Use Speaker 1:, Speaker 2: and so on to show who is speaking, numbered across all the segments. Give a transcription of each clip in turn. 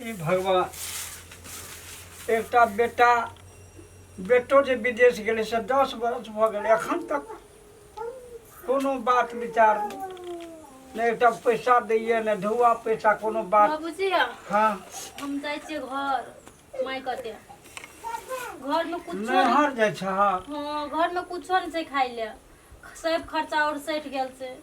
Speaker 1: ई भगवान, एकटा बेटा, बेटो जे विदेश गेलै से 10 बरस भऽ गेलै, एखन तक कोनो बात विचार नहि, नहि एकटा पैसा दैए, नहि ढौआ पैसा, कोनो बात।
Speaker 2: बाबूजी।
Speaker 1: हाँ।
Speaker 2: हम जाइ छियै घर माय कते, घर में कुछो नहीं।
Speaker 1: नैहर जाइ छह?
Speaker 2: हाँ, घर में कुछो नहीं छै खाइ ले, सब खर्चा और सठि गेल छै।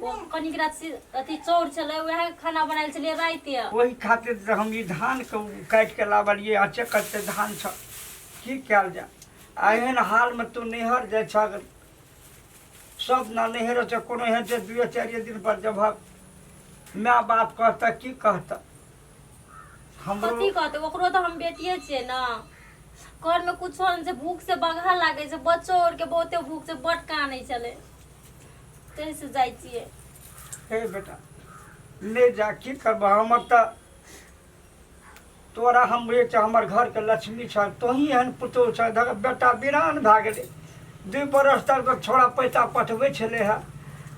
Speaker 2: ओ कनिक रात अथी चाउर छलै, वएह खाना बनायल छलियै राति।
Speaker 1: ओहि खातिर तऽ हम ई धानके काटि कऽ लाबलियै, अचे कते धान छ, की कयल जाय? आ एहन हालमे तू नैहर जाइ छह, सब ना नैहर छै, कोनो एहन छै दुए चारिए दिन पर जबहक, माय बाप कहतऽ की कहतऽ हमरो?
Speaker 2: कथी कहतै? ओकरो तऽ हम बेटिए छियै ने। घरमे कुछो नहि छै, भूख से बगहा लागै छै, बच्चो आरके बहुते भूख छै, बड कानै छलै, ताहिसँ जाइ छियै।
Speaker 1: हे बेटा, ले जा, की करबह? हमर तऽ तोरा हम बुझै छियै हमर घरके लक्ष्मी छ, तोही एहन पुतोहु छ। देख, बेटा वीरान भए गेलै। 2 बरस तक तऽ छोड़ा पैसा पठबै छलै हँ,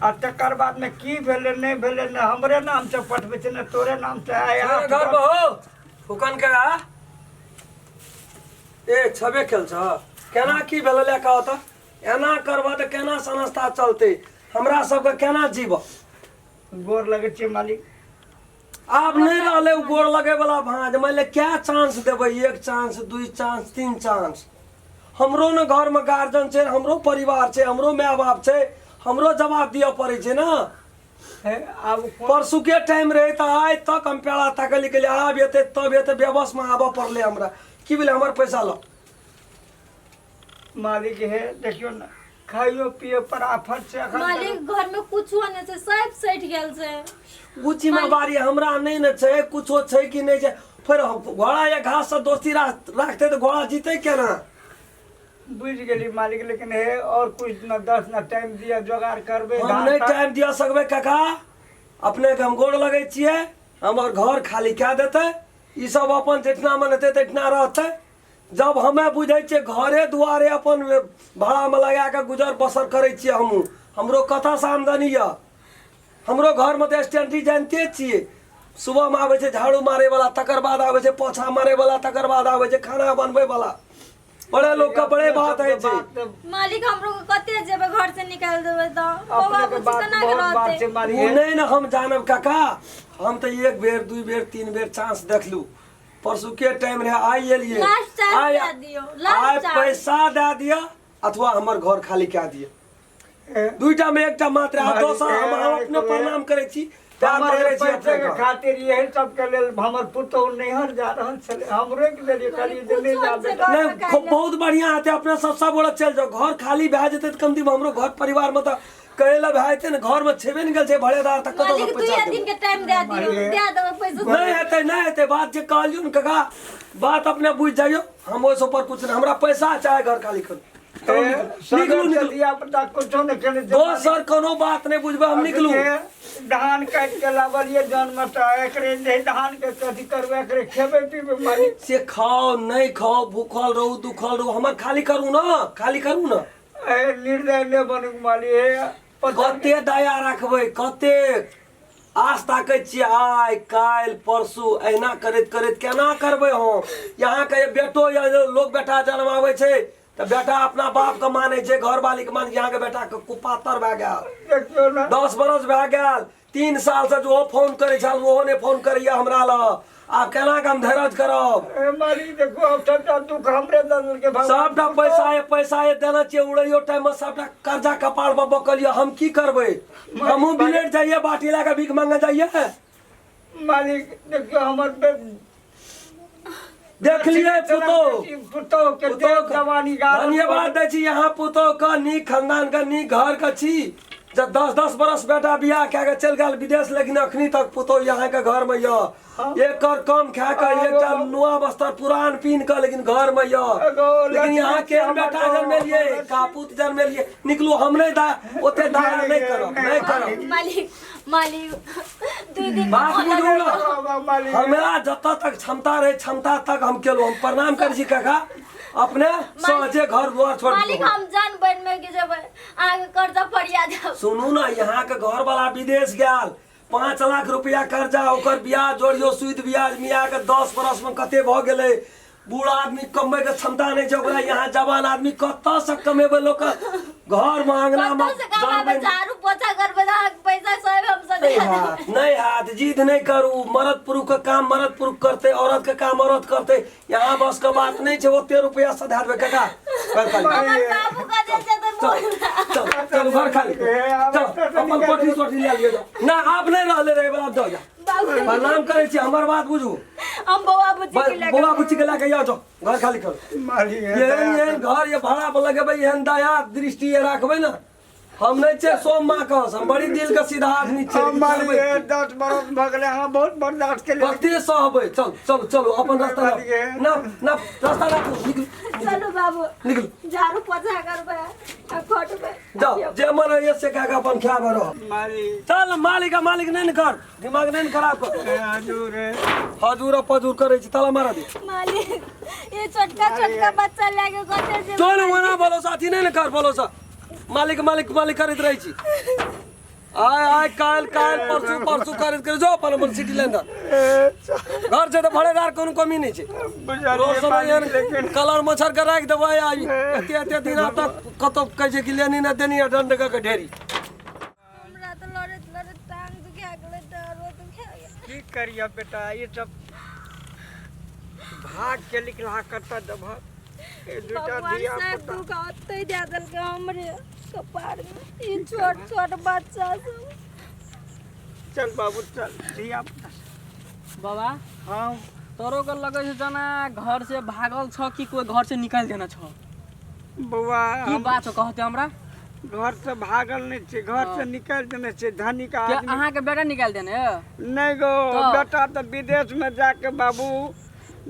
Speaker 1: आ तकर बादमे की भेलै नहि भेलै, ने हमरे नामसँ पठबै छै ने तोरे नामसँ। आइ 8
Speaker 3: घर
Speaker 1: बरस
Speaker 3: हो फुकन के आ ए छबे खेल छ, केना की भेलै ले कह तऽ? एना करबह तऽ केना संस्था चलतै? हमरा सबके केना जीव?
Speaker 1: गोर लगै छियै मालिक।
Speaker 3: आब नहि रहलै ओ गोर लगे वाला भाँज। मानि ले क्या चांस देबै? एक चांस, दुई चांस, तीन चांस। हमरो ने घरमे गार्जियन छै, हमरो परिवार छै, हमरो माय बाप छै, हमरो जवाब दिअ पड़ै छै ने।
Speaker 1: हे, आब
Speaker 3: परसुके टाइम रहै तऽ आइ तक हम पेड़ा ताकऽ लए गेलियै, आब एतै तब एतै, बेबसमे आबऽ पड़लै हमरा। की भेलै? हमर पैसा लऽ।
Speaker 1: मालिक, हे देखियौ ने, खाइयो पियो पर आफत छै एखन।
Speaker 2: मालिक, घर में कुछो नहि छै, सब सठि गेल छै।
Speaker 3: ओ जिम्मेवारी हमरा नहि ने छै, कुछो छै कि नहि छै। फेर घोड़ा या घास से दोस्ती राखतै तऽ घोड़ा जीतै केना?
Speaker 1: बुझि गेली मालिक, लेकिन हे और कुछ न 10 न टाइम दिअ, जोगाड़ करबै।
Speaker 3: हम
Speaker 1: धान
Speaker 3: नहि
Speaker 1: तान।
Speaker 3: टाइम दिअ सकबै काका। अपनेके हम गोड़ लगै छियै, हमर घर खाली कए देतै। ई सब अपन जितना मन हेतै तितना रहतै। जब हमे बुझै छियै घरे दुआरे अपन भाड़ामे लगा कऽ गुजर बसर करै छियै हमहूँ, हमरो कतऽसँ आमदनी यऽ? हमरो घरमे तऽ स्टैंडी जानिते छियै, सुबहमे आबै छै झाड़ू मारैवला, तकर बाद आबै छै पोछा मारैवला, तकर बाद आबै छै खाना बनबैवला। बड़े लोकके बड़े बात होइ छै।
Speaker 2: मालिक, हमरो के कते जेबै घर से निकालि देबै तऽ बौआ
Speaker 1: अपने के
Speaker 2: बुच्ची
Speaker 1: बात
Speaker 2: केना के
Speaker 1: बहुत बात
Speaker 2: रहतै?
Speaker 1: छै मालिक।
Speaker 3: ओ नहि ने हम जानब काका, हम तऽ एक बेर, दुइ बेर, तीन बेर चांस देखलू। परसुके टाइम रहे, आइ एलियै।
Speaker 2: Last chance.
Speaker 3: आइ
Speaker 2: दए दियौ लास्ट
Speaker 3: आइ
Speaker 2: चांस।
Speaker 3: पैसा दए दिअ अथवा हमर घर खाली कए दिअ,
Speaker 1: ए,
Speaker 3: दुईटा में एकटा मात्र। आ
Speaker 1: मालिक,
Speaker 3: दोसर हम
Speaker 1: ए,
Speaker 3: अपने प्रणाम करै छी, पैर
Speaker 1: हमर
Speaker 3: पकड़ै छी
Speaker 1: पैसे
Speaker 3: अपने
Speaker 1: के
Speaker 3: के।
Speaker 1: खातिर, यही सब के लेल हमर पुतोहु नैहर जा रहल छलै, हम रोकि देलियै, कहलियै जे नहि जा बेटा।
Speaker 3: नहि, खूब बहुत बढ़िया हेतै। अपने सब सब गोटा चलि जाउ, घर खाली भए जेतै तऽ कम दिन हमरो घर परिवारमे तऽ कहै लए भए जेतै ने। घरमे छेबे नहि गेल छै भाड़ेदार तऽ कतऽसँ
Speaker 2: मालिक,
Speaker 3: पैसा
Speaker 2: दुइये
Speaker 3: देबै?
Speaker 2: दिन के टाइम दए दियौ, दए देबै पैसा।
Speaker 3: नहि हेतै, नहि हेतै। बात जे कहलियौ ने काका, बात अपने बुझि जाइयौ। हम ओहिसँ ऊपर कुछ नहि, हमरा पैसा चाहे घर खाली करू। निकलू, निकलू।
Speaker 1: धिया पुता कुछो नहि खेलै छै।
Speaker 3: दोसर कोनो बात नहि बुझबै, हम निकलू।
Speaker 1: धान काटि के लाबलियै जन मे तऽ एकरे जे धान के अथी करबै, एकरे खेबै पीबै मालिक?
Speaker 3: से खाओ नहि खाओ, भूखल रहू दुखल रहू, हमर खाली करू ने, खाली करू ने।
Speaker 1: ए, निर्दय नहि बनू मालिक, हे पत्थर।
Speaker 3: कते दया रखबै? कते आस ताकै छियै? आइ काल्हि परसू एहिना करैत करैत केना करबै हम? यहाँके बेटो यऽ, जे लोक बेटा जनमाबै छै तऽ बेटा अपना बापके मानै छै, घरवालीके मानै छै। यहाँके बेटाके कुपातर भए गेल।
Speaker 1: देखियौ ने।
Speaker 3: 10 बरस भए गेल, 3 सालसँ जो फोन करै छल ओहो नहि फोन करैया हमरा लग। आब केना के हम धैरज करब?
Speaker 1: ए मालिक, देखो, आब सबटा दुख हमरे दऽ देलकै भगवान।
Speaker 3: सबटा पैसा ये, पैसा ये देने छियै, उड़ैयो टाइम में सबटा कर्जा कपार पर बकल ये। हम की करबै? हमहूँ बिलेट जाइए, बाटी लए कऽ भीख मांगे जाइए?
Speaker 1: मालिक, देखियौ, हमर
Speaker 3: देखलियै पुतोह,
Speaker 1: पुतोह के
Speaker 3: पुतोह
Speaker 1: देह जवानी गारल।
Speaker 3: धन्यवाद दै छी यहाँ पुतोह के, नीक खानदान के, नीक घर के छी। जब 10-10 बरस बेटा बियाह कए के चलि गेल विदेश, लेकिन अखनी तक पुतोह यहाँ के घर में यऽ, एकर कम खा के, एकटा नुआ बस्तर पुरान पीन के, लेकिन घर में यऽ।
Speaker 1: एगो
Speaker 3: लेकिन यहाँ
Speaker 1: लक्ष्मी
Speaker 3: के
Speaker 1: हमर
Speaker 3: बेटा
Speaker 1: गाँव,
Speaker 3: जन्मेलियै,
Speaker 1: हमर लक्ष्मी।
Speaker 3: कापूत जन्मेलियै। निकलू, हम नहि दा ओते दया नहि करब, नहि करब।
Speaker 2: मालिक, मालिक, 2 दिन
Speaker 3: बात बुझू ने।
Speaker 1: मालिक।
Speaker 3: हमरा जतऽ तक क्षमता रहे, क्षमता तक हम केलहुँ। हम प्रणाम करै छी काका, अपने सहजे घर द्वार छोड़
Speaker 2: मालिक,
Speaker 3: दियौ।
Speaker 2: हम जान बन में के जेबै, अहाँके कर्जा फरिया जाब।
Speaker 3: सुनू ने, यहाँ के घर वाला विदेश गेल, 5 लाख रुपया कर्जा, ओकर ब्याज जोड़ियो, सूद ब्याज मिला के 10 बरस में कते भऽ गेलै? बूढ़ आदमी कमबै के क्षमता नहि छै ओकरा। यहाँ जवान आदमी कतऽ से कमेबै? लोक घर में अंगना में
Speaker 2: कतऽ से कमाबै?
Speaker 3: जरबै।
Speaker 2: झाड़ू पोछा करबै तऽ अहाँके पैसा सब हम सब
Speaker 3: नहि हाथ, नहि हाथ, जिद नहि करू। मरद पुरुष के काम मरद पुरुष करते, औरत के काम औरत करते। यहाँ बस के बात नहीं छै। ओते रुपया सधा देबै काका, घर खाली।
Speaker 2: हमर बाबू कहे छै तऽ
Speaker 3: चल।
Speaker 2: बोल।
Speaker 3: चल चल, घर खाली। चल, अपन कोठी सोठी ले लिअ, जाओ ना। आब नहि रहले रहे आब जाओ, जा।
Speaker 2: बाबू।
Speaker 3: प्रणाम करै छी, हमर बात बुझू।
Speaker 2: हम बौआ बुच्ची के लए
Speaker 3: बौआ बुच्ची के लए के जाओ, जाओ, घर खाली करू।
Speaker 1: मालिक।
Speaker 3: एहन एहन घर ये भाड़ा पर लगेबै, एहन दया दृष्टि ये राखबै ने। हम नहि छियै सोम माँ कस, हम बड़ी दिल के सीधा आदमी छियै।
Speaker 1: हम
Speaker 3: लेकिन
Speaker 1: मालिक
Speaker 3: करबै की?
Speaker 1: 10 बरस भऽ गेलै, अहाँ बहुत बर्दाश्त केलियै।
Speaker 3: कते सहबै? चल चल चलू, अपन रास्ता
Speaker 1: मालिक।
Speaker 3: ना ना, रास्ता राखू, निकलू।
Speaker 2: चलू बाबू।
Speaker 3: निकलू।
Speaker 2: झाड़ू पोछा करबै आ खटबै।
Speaker 3: जाओ, जे मन होइए से कए कऽ अपन खायब रह।
Speaker 1: मालिक।
Speaker 3: चल, मालिक आ मालिक नहि ने कर, दिमाग नहि ने खराब कर।
Speaker 1: ए, हजूर ए।
Speaker 3: हजूर आ पजूर करै छी, ताला मारा दे।
Speaker 2: मालिक, ये छोटका छोटका बच्चा लए के कते जे
Speaker 3: चल, ओना बोलो साथी नहि ने कर, बोलो सा मालिक मालिक मालिक करैत रहै छी। आय आय, काल्हि काल्हि, परसू परसू करैत करैत जो अपन अपन सिटी लेंदर।
Speaker 1: ए, चल,
Speaker 3: घर छै तऽ भाड़ेदार कोनो कमी नहि छै।
Speaker 1: बुझलियै
Speaker 3: रोड सब
Speaker 1: मालिक,
Speaker 3: एहन
Speaker 1: लेकिन
Speaker 3: कलर मच्छर के राखि देबै आ एते एते दिन तक कतौ कहै छै कि लेनी ने देनी आ दंड कऽ के ढेरी।
Speaker 2: हमरा तऽ लड़ैत लड़ैत टांग दुखा गेलै, डारो दुखा गेलै।
Speaker 1: की करिय बेटा, ई सब भाग के लिखला, कतऽ देबह ई दूटा
Speaker 2: भगवान
Speaker 1: धिया
Speaker 2: साहेब
Speaker 1: पुता।
Speaker 2: दुख ओतै दए देलकै हमरे कपार में, ई छोट छोट बच्चा सब।
Speaker 1: चल बाबू, चल धिया पुता।
Speaker 4: बाबा।
Speaker 1: हाँ।
Speaker 4: तोरो के लगै छै जेना घर से भागल छ कि कोई घर से निकालि देने छ?
Speaker 1: बौआ।
Speaker 4: की
Speaker 1: हम
Speaker 4: बात छौ, कहते हमरा।
Speaker 1: घर से भागल नहि छै, घर से निकालि देने छै धनिक
Speaker 4: के?
Speaker 1: आदमी।
Speaker 4: अहाँके बेटा निकालि देने?
Speaker 1: नहि गो।
Speaker 4: तऽ?
Speaker 1: बेटा तऽ विदेश में जाके बाबू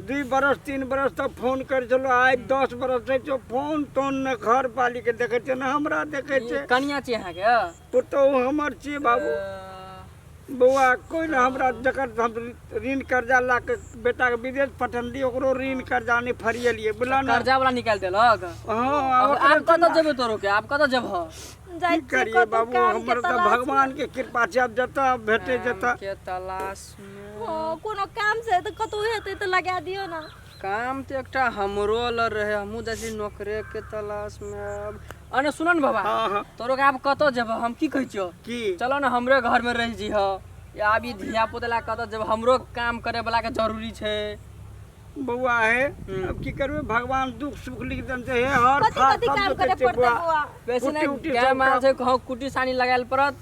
Speaker 1: 2 बरस 3 बरस तक फोन करै छलहुँ। आइ 10 बरस होइ छै, फोन तोन ने घर वाली के देखै छै ने हमरा देखै छै।
Speaker 4: कनिया छी अहाँके?
Speaker 1: पुतहु हमर छियै बाबू। बौआ, कोइ ने हमरा जकर हम ऋण कर्जा ला के बेटाके विदेश पठेलियै, ओकरो ऋण कर्जा नहि फरिएलियै, बुझल ने।
Speaker 4: कर्जा वाला निकालि देलक?
Speaker 1: हँ।
Speaker 4: आब
Speaker 1: ओकरे
Speaker 4: आब कतऽ जेबै तोरो के? आब कतऽ जेबह?
Speaker 2: जाइ
Speaker 1: की
Speaker 2: छियै
Speaker 1: करियै
Speaker 2: कतौ
Speaker 1: बाबू,
Speaker 2: काम के
Speaker 1: हमर तऽ
Speaker 2: तलाश में।
Speaker 1: भगवान के कृपा छै, आब जतऽ भेटै जतऽ।
Speaker 4: के तलाश में?
Speaker 2: हँ, कोनो काम से तऽ कतौ हेतै तऽ लगा दियौ ने।
Speaker 4: काम तऽ एकटा हमरो लग रहे, हमहूँ जाइ छी नौकरे के तलाश में अब। अने सुन ने बाबा।
Speaker 1: हँ हँ।
Speaker 4: तोरो के आब कतऽ जेबह? हम की कहै छियौ?
Speaker 1: की?
Speaker 4: चलो ने, हमरे घर में रहि जइह। आब ई धिया पुता लए कतऽ जेबह? हमरो काम करे वाला के जरूरी छै।
Speaker 1: बौआ हे, अब की करबै, भगवान दुख सुख लिख देने छै। हे, हर
Speaker 2: कथी
Speaker 1: फार
Speaker 2: कथी
Speaker 1: सब
Speaker 2: काम
Speaker 1: जोतै
Speaker 2: करे
Speaker 1: छै
Speaker 2: पड़तै
Speaker 1: बौआ।
Speaker 2: बौआ?
Speaker 4: बेसी
Speaker 1: कुट्टी
Speaker 4: नहि।
Speaker 1: उट्टी
Speaker 4: गाय
Speaker 1: सब
Speaker 4: माल
Speaker 1: काम।
Speaker 4: छै, कहूँ कुट्टी सानी लगायल पड़त।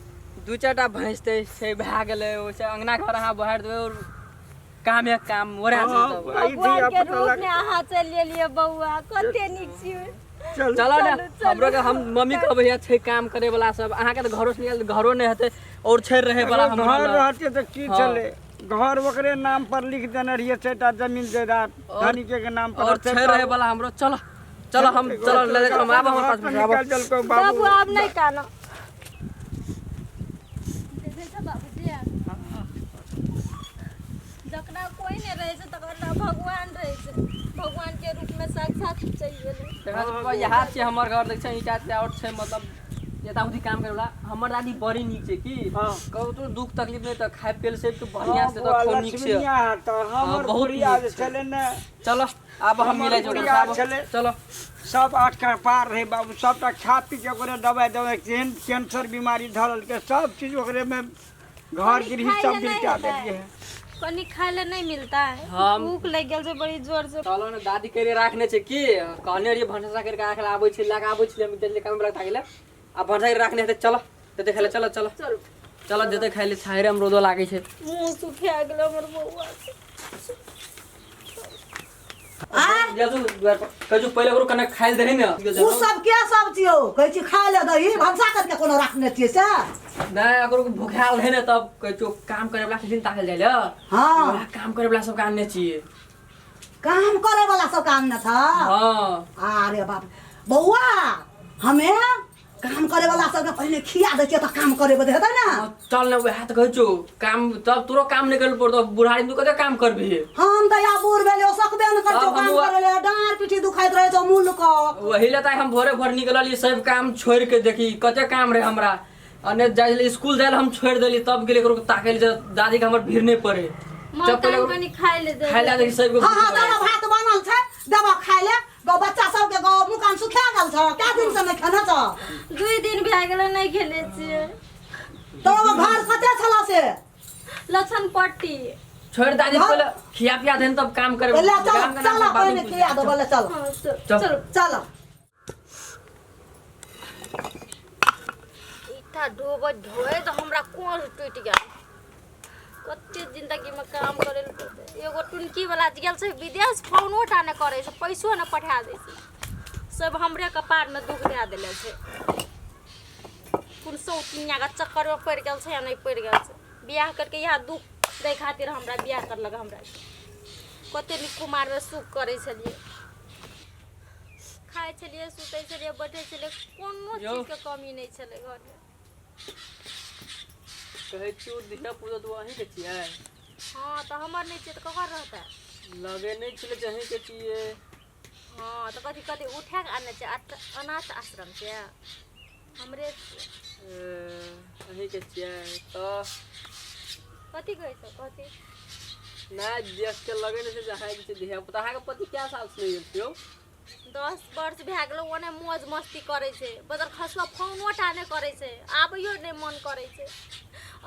Speaker 4: दू चारिटा भैंस तैंस छै, भए गेलै। ओहिसँ अंगना घर अहाँ बहारि देबै और कामे काम ओरा
Speaker 1: हँ,
Speaker 4: छै तब।
Speaker 1: ई
Speaker 2: भगवान
Speaker 1: धिया
Speaker 2: के
Speaker 1: पुता
Speaker 2: रूप
Speaker 1: लग
Speaker 2: में अहाँ चलि एलियै बौआ, कते नीक छियै।
Speaker 1: चल।
Speaker 4: चलो ने।
Speaker 2: चलू, चलू।
Speaker 4: हमरो के हम मम्मी कहबै है, छै काम करे वाला सब। अहाँके तऽ घरो से निकाल, घरो नहि हेतै और छै रहे वाला
Speaker 1: घर
Speaker 4: हमरो लग।
Speaker 1: रहते तऽ की
Speaker 4: हँ।
Speaker 1: छलै? घर ओकरे नाम पर लिख देने रहियै, चारिटा जमीन जायदाद धनिके के नाम पर।
Speaker 4: और छै रहे वाला हमरो। चलो चलो, हम चलो ले चलो, आब हमर पास में आब।
Speaker 1: निकाल देलको
Speaker 2: बाबू।
Speaker 1: बाबू।
Speaker 2: आब नहि कानऽ देखै छ बाबूजी, जकरा कोइ नहि रहै छै तकरा भगवान रहै छै। भगवान के रूप में साक्षात चलि गेलै।
Speaker 4: देखा, यहाँ छै हमर घर, देख छै, ईटा और छै, मतलब यथावधि काम करे वाला। हमर दादी बड़ी नीक छै की।
Speaker 1: हाँ।
Speaker 4: कहू तो दुख तकलीफ नहि तऽ खाय पिए से तो बढ़िया से तऽ खूब नीक छै।
Speaker 1: लक्ष्मीया तऽ हमर
Speaker 4: बहुत
Speaker 1: बुढ़िया
Speaker 4: नीक
Speaker 1: जे
Speaker 4: छै।
Speaker 1: छलै ने।
Speaker 4: चलो, आब हम
Speaker 1: हमर
Speaker 4: मिलै छी
Speaker 1: बुढ़िया
Speaker 4: ओकरा से, आब।
Speaker 1: छलै।
Speaker 4: चलो।
Speaker 1: सब आठ का पार रहे बाबू, सबटा खा पी के ओकरे दवाइ दवाइ, केहन कैंसर बीमारी धरलकै, सब चीज ओकरे में घर
Speaker 2: कनी
Speaker 1: गृह
Speaker 2: खाय
Speaker 1: सब
Speaker 2: लए नहि
Speaker 1: बिलटा
Speaker 2: हेतै?
Speaker 1: देलियै।
Speaker 2: कनी खाय लए नहीं मिलता है? भूख लग गेल छै बड़ी जोर से।
Speaker 4: चलो ने, दादी करे राखने छै की, कहने रहियै भनसा करके राखले आबै छै, लए के आबै छलै। हम चलि काम लग गेलै आ भनसा करके राखने हेतै। चलो देते खाय ले, चलो चलो।
Speaker 2: चल।
Speaker 4: चलो, देते खाय ले, छाहरे में रौदो लागै छै।
Speaker 2: मुँह सुखा गेल हमर बौआ के।
Speaker 4: जाजू दुआर पर कहै पहिले ओकरो कने खाय ले देही ने।
Speaker 5: उ सब के सब छियौ? कहै छी खाय ले दही, भनसा करके कोनो रखने छियै से?
Speaker 4: नहि, अगर ओ भुखायल रहै ने तब कहै छियौ काम करे वाला छथिन ताकल जाइ ले।
Speaker 5: हाँ।
Speaker 4: वएह काम करे वाला सबके आनने छियै।
Speaker 5: काम करे वाला सब काम न था?
Speaker 4: हाँ।
Speaker 5: अरे बाप बौआ, हमे काम करे वाला सबके पहिले खिया दै छियै तऽ काम करे बदे हेतै ने।
Speaker 4: हाँ, चल ने, वएह तऽ कहै छियौ काम। तब तोरो काम नहि करे पड़तौ। बुढ़ारी में तू कते काम करबिही?
Speaker 5: हम तऽ या बूढ़ भेलियौ, सकबे ने करै छौ
Speaker 4: तब
Speaker 5: काम
Speaker 4: हम
Speaker 5: करे ले, डाँर पीठी दुखाइत रहै छौ मूल कऽ।
Speaker 4: वही ले तऽ हम भोरे भोर निकललियै सब काम छोड़ि के। देखी कते काम रहे हमरा। अने जाइ छलै स्कूल जाइ लए हम छोड़ि देली तब गेली ककरो ताकै लए जे दादी के हमर भीड़ नहि पड़े
Speaker 2: माँ
Speaker 4: जब पहिले
Speaker 2: तनी कनी खाइ ले दे
Speaker 4: खाइ लए देली सबके
Speaker 5: हाँ हाँ दादा भात बनल छै देबऽ खाइ ले गौ बच्चा सबके गौ मुँह कान सुखा गेल छ कए दिन से नहि खेने छ
Speaker 2: दुई दिन भए गेलै नहि खेले छियै
Speaker 5: तोरो घर कते छल से
Speaker 2: लक्षण पट्टी
Speaker 4: छोड़ि दादी
Speaker 5: हाँ।
Speaker 4: पहिले खिया पिया देन तब काम करे
Speaker 5: ले चल
Speaker 4: काम के नाम
Speaker 5: चल
Speaker 4: से बाद
Speaker 5: पहिने
Speaker 4: में
Speaker 5: खिया देबऽ ले चल
Speaker 2: हाँ
Speaker 4: चल।
Speaker 2: चल
Speaker 5: चल
Speaker 2: ईटा ढोबैत ढोबैत हमरा कोर टूटि गेल। कते जिंदगीमे काम करै लए पड़तै। एगो टुनकी वाला जे गेल छै विदेश, फोनो टा नहि करै छै, पैसो नहि पठा दै छै। सब हमरे कपारमे दुख दए देले छै। कोन सौतिनियाके चक्करमे पड़ि गेल छै या नहि पड़ि गेल छै। बियाह करके इएह दुख दै खातिर हमरा बियाह करलक। हमरा कते नीक कुमारमे सुख करै छलियै, खाइ छलियै, सुतै छलियै, बैठै छलियै, कोनो
Speaker 4: यौ।
Speaker 2: चीजके कमी नहि छलै घरमे।
Speaker 4: कहै छी ओ धिया पुता तो अहीँके छियै?
Speaker 2: हँ, तऽ हमर नहि छियै तऽ ककर रहतै?
Speaker 4: लगे नहि छलै जे अहीँके छियै।
Speaker 2: हँ, तऽ कथी कथी उठा कऽ आनने छै? अनाथ आश्रम छै? हमरे छियै।
Speaker 4: अहीँके छियै तऽ
Speaker 2: कथी कहै छै कथी?
Speaker 4: नहि, देख के लगे नहि छै जे अहाँके छै धिया पुता। अहाँके पति कए साल से नहि गेल छियौ?
Speaker 2: 10 वर्ष भए गेलै। ओने मौज मस्ती करै छै बदर खसुआ, फोनो टा नहि करै छै, आबैयो नहि मन करै छै।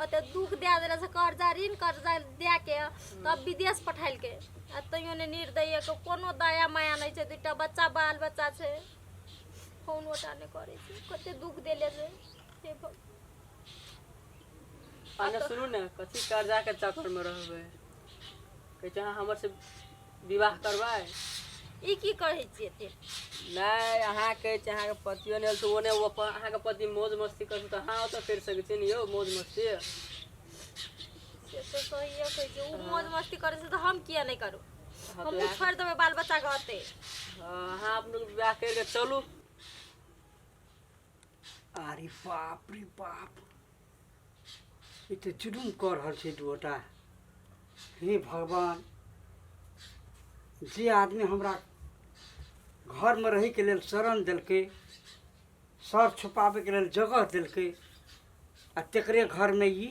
Speaker 2: ओते दुख दए देने छै, कर्जा ऋण कर्जा दए के तब विदेश पठेलकै आ तैयो नहि निर्दयके कोनो दया माया नहि छै। दूटा बच्चा बाल बच्चा छै, फोनो टा नहि करै छै। कते दुख देले छै, हे भगवान।
Speaker 4: आने सुनू ने, कथी कर्जाके चक्करमे रहबै? कहै छै अहाँ हमर से विवाह करबै?
Speaker 2: ई की कहै छियै एते?
Speaker 4: नहि, अहाँ कहै छै अहाँके पतियो नहि छै, ओने ओ अपन अहाँके पति मौज मस्ती करू तऽ अहाँ ओतऽ करि सकै छियै ने यौ मौज मस्ती?
Speaker 2: से तऽ सहिए कहै छै। ओ मौज मस्ती करै छै तऽ हम किया नहि करू?
Speaker 4: हँ, तऽ
Speaker 2: हमहूँ छोड़ि देबै बाल बच्चाके ओतै।
Speaker 4: हँ, अहाँ अपनो विवाह करि कऽ चलू।
Speaker 1: अरे बाप रे बाप, ई तऽ जुलुम कऽ रहल छै दूटा। हे भगवान, जे आदमी हमरा घरमे रहैके लेल शरण देलकै, सर छुपाबैके लेल जगह देलकै, आ तकरे घरमे ई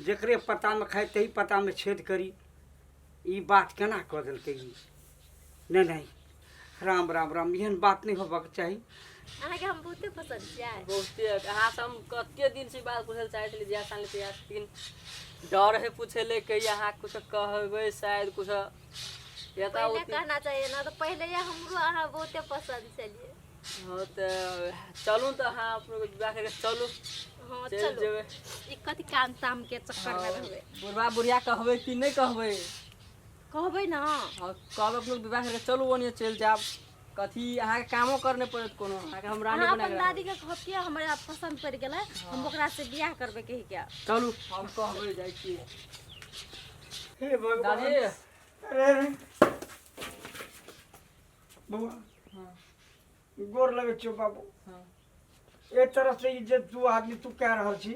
Speaker 1: जकरे पतामे खाइ तही पतामे छेद करी, ई बात केना कऽ देलकै ई? नहि नहि, राम राम राम, एहन बात नहि होबाक चाही।
Speaker 2: अहाँके हम बहुते पसन्द छियै।
Speaker 4: बहुते। अहाँ से हम कते दिन से ई बात पूछै लए चाहै छलियै जिया साल तहिया, लेकिन डर है पूछै ले कि अहाँ कुछ कहबै शायद कुछ या तऽ
Speaker 2: पहिले कहना चाहिए ना, तऽ पहिले ये हमरो अहाँ बहुते पसन्द छलियै।
Speaker 4: हँ, तऽ चलू तऽ अहाँ अपनो विवाह करके चलू।
Speaker 2: हँ।
Speaker 4: चलि
Speaker 2: चलू।
Speaker 4: जेबै।
Speaker 2: ई कथी काम ताम के चक्कर में रहबै?
Speaker 4: बुढ़वा बुढ़िया कहबै कि नहि कहबै?
Speaker 2: कहबै ना।
Speaker 4: हँ, कहबै अपनो विवाह करके चलू, ओनिये चलि जायब। कथी अहाँके कामो करने पड़त कोनो, अहाँके हम रानी
Speaker 2: अहाँ
Speaker 4: बना
Speaker 2: अपन
Speaker 4: के
Speaker 2: दादी के कहतियै हमरा पसन्द पड़ि गेलै, हम ओकरा से बियाह करबै कहि के।
Speaker 4: चलू, हम कहबै, जाइ छी।
Speaker 1: हे भगवान।
Speaker 4: दादी।
Speaker 1: अरे अरे बौआ, गोर लगै छियौ बाबू। एक तरह से ई जे दू आदमी तू कह रहल छी,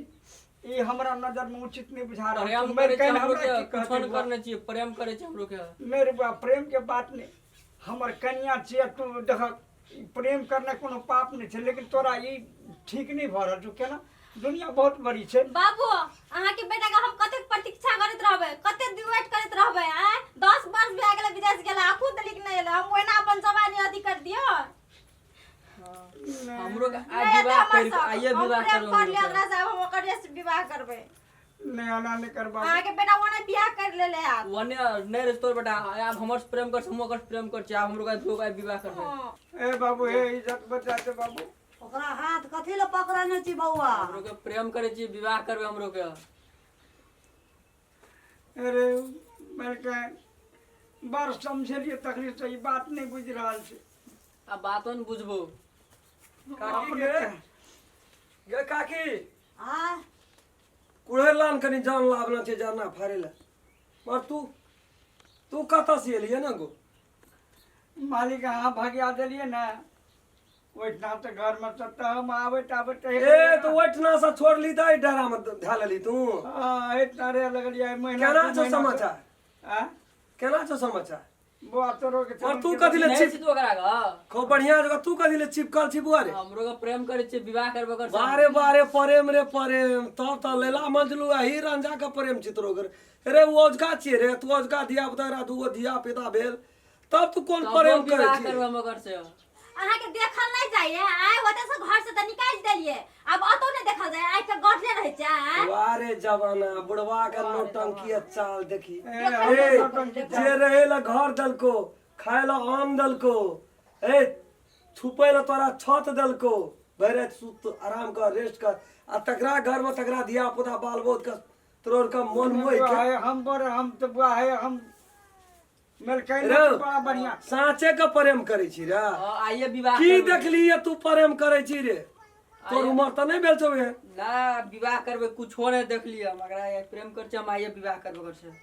Speaker 1: ई हमरा नजर में उचित नहीं बुझा रहल
Speaker 4: प्रेम
Speaker 1: छै।
Speaker 4: करै छी
Speaker 1: मरि
Speaker 4: हमरो
Speaker 1: हमरा
Speaker 4: के
Speaker 1: की
Speaker 4: कुछो
Speaker 1: कहतै
Speaker 4: नहि
Speaker 1: बौआ?
Speaker 4: करने छियै, प्रेम करै छी हमरो के।
Speaker 1: नहि रे बौआ, प्रेम के बात नहीं, हमर कनिया छियै। तू देखक, ई प्रेम करना कोनो पाप नहीं छै, लेकिन तोरा ई ठीक नहीं भऽ रहल छौ। केना? दुनिया बहुत बड़ी छै।
Speaker 2: बाबू, अहाँके बेटा के हम कतेक प्रतीक्षा करैत रहबै, कतेक दिन वेट करैत रहबै? आँय, 10 वर्ष भए गेलै विदेश गेला, अखन तक नहि एलै। हम ओहिना अपन जवानी अथी कर दियौ?
Speaker 4: हमरो के आइ
Speaker 2: नहि हेतै
Speaker 4: विवाह
Speaker 2: हमर
Speaker 4: करि
Speaker 2: सब।
Speaker 4: आइए
Speaker 2: हम
Speaker 4: विवाह
Speaker 2: प्रेम
Speaker 4: करब
Speaker 2: कर लिअ
Speaker 4: हमरो के।
Speaker 2: ओकरा से, आब हम ओकरे से विवाह करबै।
Speaker 1: नहीं, एना नहीं कर बाबू।
Speaker 2: अहाँके बेटा ओने बियाह कर लेले हैत।
Speaker 4: ओने नहि रहै तोर बेटा, आब हमर से प्रेम कर, हम ओकर से प्रेम कर छी, आब हमरो के दू आइ विवाह करबै।
Speaker 2: हँ।
Speaker 1: ए बाबू, हे, इज्जत बचा दे बाबू।
Speaker 5: ओकरा हाथ कथी लए पकड़ने छी बौआ?
Speaker 4: हमरो के प्रेम करै छी, विवाह करबै हमरो के।
Speaker 1: अरे मरके बड़ समझेलियै तखनी से ई बात नहीं बुझि रहल छै।
Speaker 4: आ बातो ने बुझबो।
Speaker 3: काकी गे, गे काकी।
Speaker 5: आ।
Speaker 3: कुड़हरि लान कनि, जान लाबना छै जरना फाड़े लए। मगर तू तू कतऽ से एलियै ने गो?
Speaker 1: मालिक, अहाँ भगिया देलियै ने ओहिठाम तऽ घरमे से, तऽ हम आबैत आबैत
Speaker 3: ए, तऽ ओहिठिना से छोड़ली तऽ एहि डेरा मे धए लेली तू?
Speaker 1: हँ, एहिठाम रहे लगलियै महीना
Speaker 3: केना
Speaker 1: दू
Speaker 3: छौ
Speaker 1: महीना से।
Speaker 3: समाचार?
Speaker 1: आँय?
Speaker 3: केना छौ समाचार?
Speaker 1: बुआ तोरो के
Speaker 3: और तू कथी ले
Speaker 4: नहीं
Speaker 3: चिप
Speaker 4: छी तू ओकरा ग
Speaker 3: खूब बढ़िया जगह तू कथी ले चिपकल छी बुआ रे
Speaker 4: हमरो के प्रेम करै छियै विवाह करबो कर
Speaker 3: बारे बारे प्रेम रे प्रेम तब तऽ लैला मजलू आ ही रंजा के प्रेम छी तोरो घर रे ओ औजका छियै रे तू औजका धिया पुता रा दूगो धिया पिता भेल तब तू कोन प्रेम करै
Speaker 4: विवाह
Speaker 3: छी
Speaker 4: करबो हम ओकर से
Speaker 2: अहाँके देखल नहीं जाइए आइ होते से घर से तऽ निकालि देलिए आब अतो नहीं देखल जाए आइ के गढ़ले रहै छै आँय?
Speaker 3: वारे जमाना बुढ़वा के नौटंकी आ चाल देखी
Speaker 1: ए,
Speaker 3: ए जे रहे ला घर दलको खाए ला आम दलको ए छुपे ला तोरा छत दलको भरि राति सुत आराम कर रेस्ट कर आ तकरा घर में तकरा धिया पुता बाल बोध के तोर के मन मोहि
Speaker 1: बुआ
Speaker 3: के
Speaker 1: है हम बड़ हम तऽ बुआ है हम मेलकै
Speaker 3: रे
Speaker 1: बड़ा बढ़िया
Speaker 3: साँचे के प्रेम करै छी रे
Speaker 4: हाँ, आइए विवाह
Speaker 3: की
Speaker 4: करबै।
Speaker 3: देखली ये तू प्रेम करै छी रे तोर उमर तऽ नहि भेल छौ एहन
Speaker 4: ना विवाह करबै कुछो नहीं देखली हम एकरा ये प्रेम कर छी हम आइए विवाह करबै कर छै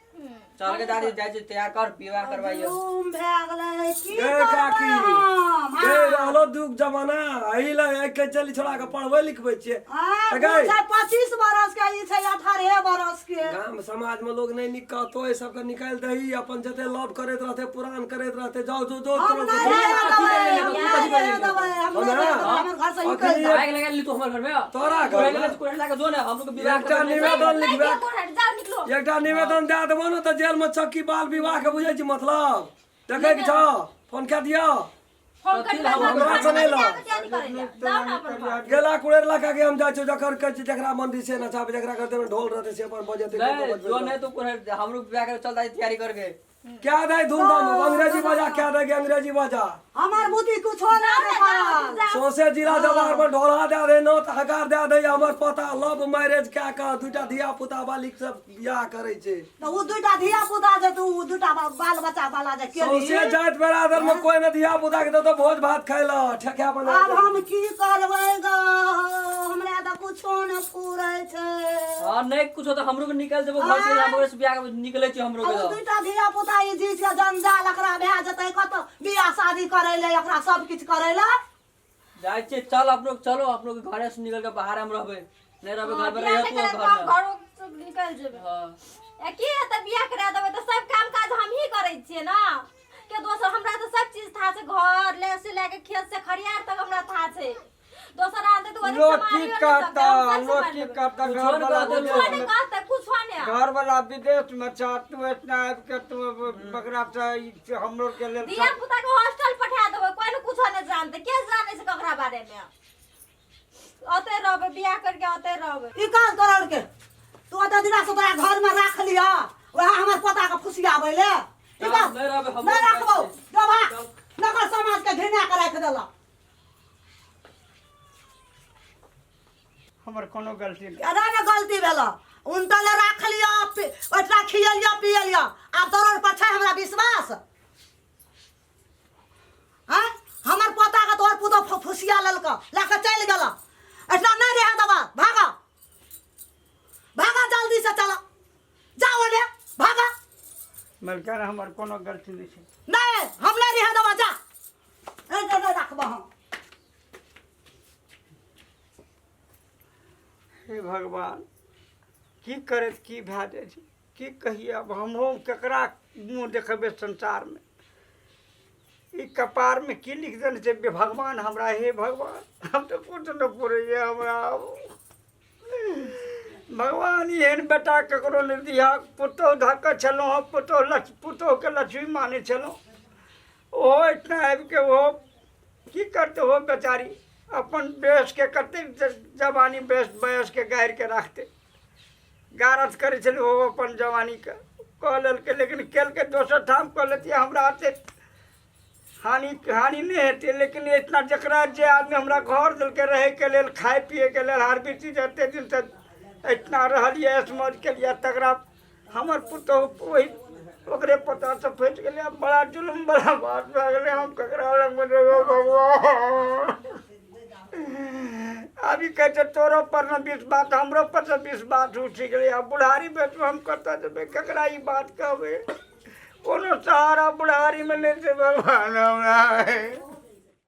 Speaker 4: चल के दादी जाइ छी तैयार कर विवाह करबाइए
Speaker 5: जुलूम भए गेलै की
Speaker 3: गे
Speaker 5: करबै
Speaker 3: काकी
Speaker 5: हम
Speaker 3: गे रहलो दुख जमाना एहि लए आइ के चली छोड़ा के पढ़बै लिखबै छियै
Speaker 5: आँय,
Speaker 3: गै।
Speaker 5: ओ छै 25 बरस के ई छै 18 बरस के
Speaker 3: गाम समाज में लोग नहीं निक कहतो एहि सबके निकालि दही अपन जते लव करैत रहते पुरान करैत रहते जाओ जो जो
Speaker 5: हम
Speaker 3: तुरंत
Speaker 5: नहीं रहऽ देबै, हम नहीं रहऽ देबै, हम नहीं रहऽ देबै, हमर घर से निकलि जा।
Speaker 4: आग लगा ली तू हमर घर में
Speaker 3: तोरा घर में?
Speaker 4: कुड़हर लगा जो ना हम लोग विवाह
Speaker 3: एकटा
Speaker 4: करबै
Speaker 3: निवेदन
Speaker 2: नहीं
Speaker 3: लिखबै
Speaker 2: दिअ कोहर, जाओ निकलो
Speaker 3: एकटा निवेदन दए देबो ने तऽ जेल में चक्की बाल विवाह के बुझै छी मतलब देखै के छौ फोन कए दियौ
Speaker 2: फोन कर
Speaker 3: हमरा से नहि लऽ।
Speaker 2: जाओ ना अपन घर।
Speaker 3: गेला कुड़ेर लगा के हम जाइ छियौ जकर कहै छी जकरा मन से नचाबे जकरा करते में ढोल रहते से अपन बजेते
Speaker 4: नहीं जो नहीं तो कुड़हर हम लोग विवाह करे चल दादी तैयारी करके
Speaker 3: क्या दे धूमधाम अंग्रेजी बजा क्या दे अंग्रेजी बजा
Speaker 5: हमर बुद्धि कुछो नहि देखल।
Speaker 3: सौंसे जिला जवार पर ढोला दे दे नौत हकार दे दे हमर पता लव मैरिज कए कऽ दूटा धिया पुता बालिक सब बियाह करै छै
Speaker 5: तऽ ओ दूटा धिया पुता जे तू ओ दूटा बाल बच्चा वाला जे केली
Speaker 3: सौंसे जाति बरादर में कोई न धिया पुता के देतो भोज भात खाय ल ठेका बना
Speaker 5: आब हम की करबै ग हमरा तऽ कुछो नहि फुरै छै
Speaker 4: हां नहीं कुछ तो हमरो के निकल जेबो घर से हमरो से बियाह के निकले छी हमरो
Speaker 5: आ
Speaker 4: के
Speaker 5: ओ दूटा धिया पुता ई चीज के जंजाल एकरा भए जेतै कतौ बियाह शादी करै ले एकरा सब किछु करै ले
Speaker 4: जाइ छी चल अपनो चलो अपनो के घरे से निकल के बाहर हम रहबै नहीं रहबै घर में
Speaker 2: बियाह
Speaker 4: रहिए तू
Speaker 2: नहि
Speaker 4: घर
Speaker 2: करब
Speaker 4: में
Speaker 2: घरो से निकलि जेबै
Speaker 4: हां
Speaker 2: आ की हेतै बियाह करा देबै तऽ सब काम काज हमही करै छियै ने के दोसर हमरा तऽ सब चीज था छै घर ले से लए के खेत से खरियार तक हमरा था छै दोसर आनतै तऽ ओते
Speaker 1: लोग की
Speaker 2: सम्हारियो नहि
Speaker 1: कहता
Speaker 2: सकतै, हम सब
Speaker 1: लोग
Speaker 2: सम्हारि
Speaker 1: की
Speaker 2: लेबै।
Speaker 1: कहता
Speaker 4: कुछो
Speaker 1: घर
Speaker 4: नहि
Speaker 1: वाला
Speaker 4: कहतै
Speaker 1: विदेश
Speaker 2: कुछो नहि
Speaker 1: में
Speaker 2: कहतै कुछो नहि
Speaker 1: घर वाला विदेश में छ तू इतना आबि के तू बकरा से ई हमरो के लेल
Speaker 2: धिया पुता के हॉस्टल पठा देबै कोइ ने कुछो नहि जानतै के जानै छै ककरा बारे मे ओतै रहबै बियाह करके ओतै रहबै
Speaker 5: ई काज तोरा के तू ओते दिना से तोरा घर में राख लिया वएह हमर पोता के फुसियाबै ले ई काज
Speaker 4: नहि रहबै, हमरो
Speaker 5: नहि राखबौ जो भाग नगर समाज के घृणा के राखि देलक
Speaker 1: हमर कोनो गलती नहि
Speaker 5: केना ने गलती भेल उनटल राख लिअ ओहिठिना खियलिअ पियलिअ आब तोरो पर छै हमरा विश्वास आँय हमर पोताके तोहर पुतोह फुसिया लेलक लए कऽ चलि गेल एहिठिना नहि रहऽ देबऽ भाग भाग जल्दी से चल जाओ ओने भाग
Speaker 1: मलकान हमर कोनो गलती नहि छै
Speaker 5: नहि हम नहि रहऽ देबऽ जा नहि नहि राखबऽ हम
Speaker 1: हे भगवान की करैत की भए जाइ छै की कहियै आब हमहूँ ककरा मुँह देखेबै संसारमे ई कपारमे की लिख देने छै भगवान हमरा हे भगवान हम तऽ किछु नहि पुरैए हमरा आब भगवान एहन बेटा ककरो नहि दिहक पुतोहु धऽ कऽ छलहुँ हँ पुतोहु लक्ष्मी पुतोहुके लक्ष्मी मानै छलहुँ ओहो एहिठिना आबिके ओहो की करतै ओहो बेचारी अपन बेसके कतेक जवानी बेस बयसके गारिके राखतै गारत करै छलै ओहो अपन जवानीके कऽ लेलकै लेकिन केलकै दोसर ठाम कऽ लेतियै हमरा एतेक हानि हानि नहि हेतै लेकिन इतना जकरा जे आदमी हमरा घर देलकै रहैके लेल खाय पियैके लेल हर भी चीज एतेक दिनसँ एहिठिना रहलियै ऐश मौज केलियै तकरा हमर पुतहु ओहि ओकरे पोतासँ फँसि गेलै आब बड़ा जुलुम बला बात भए गेलै हम ककरा लगमे जेबै भगवान आब ई कहै छै तोरो पर ने बीस बात हमरो पर से बीस बात उठि गेलै आब बुढ़ारी बेचू हम कतऽ जेबै ककरा ई बात कहबै कोनो सहारा बुढ़ारीमे नहि छै भगवान हमरा